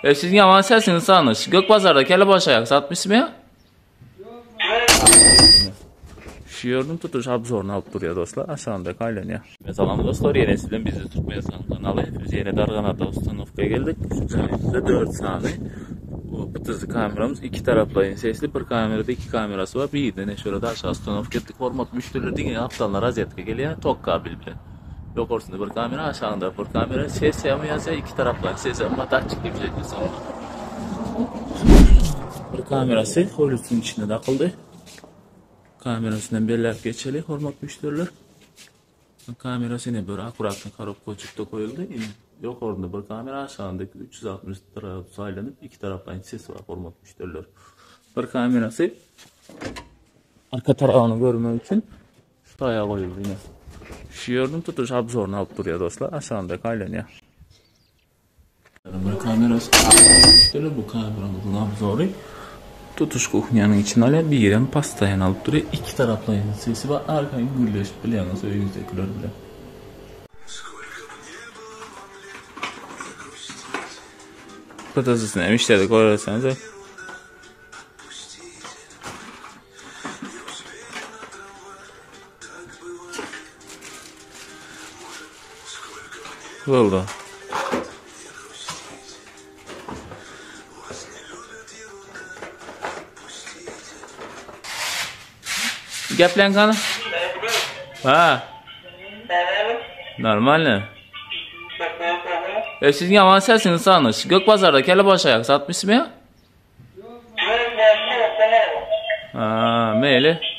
E siziň ýaman sesiňiz tanyş. Gök bazarda kelle baş aýak satmyşmy ýa? Şu ýerden tutuş obzoryny alyp durýar dostlar. Aşagynda aýlanýar. Salam dostlar, ýene siz bilen Biznes Türkmenistan kanaly. Biz ýene Darganata ustanowka geldik. Şu jaýymyzda 4 sany PTZ kameramyz iki taraplaýyn sesli bir kamerada iki kamerasy bar. Birden şöyle aşağı ustanowka etdik. Hormatly müşderiler diňe gapdalynda rozetka gelýär, tok kabel bilen. Ýokarsynda bir kamera, aşagynda bir kamera. Ses hem ýazýar, iki taraplaýyn ses hem bar, datçik diýip şeýle Bir kamerasy howlusynyň içinde dakyldy. Kamerasyndan belläp geçeli, hormatly müşderiler. Kamerasy ine bir akkuratny korobkajykda goýuldy. Ine ýokarynda bir kamera, aşagynda 360 gradus aýlanyp, iki taraplaýyn ses bar, hormatly müşderiler. Bir kamerasy arka tarabyny görmek üçin şu taýa goýuldy ine. Şu ýerden tutuş obzoryny alyp durýar dostlar, aşagynda aýlanýar. Bir kamerasy müşderi bu kameramyzyň obzory tutuş kuhnýanyň içine alýar, birem postoýan alyp durýar. Iki taraplaýyn sesi bar, arkaýyn gürleşip bilýäňiz öýüňizdekiler bilen. PTZ-sini hem işledik görersiňiz. Boldy. Geplen kany? Ha. Normalny. E siziň ýaman sesiňiz tanyş. Gök bazarda kelle baş aýak satmyşmy ýa? Ha, meýli.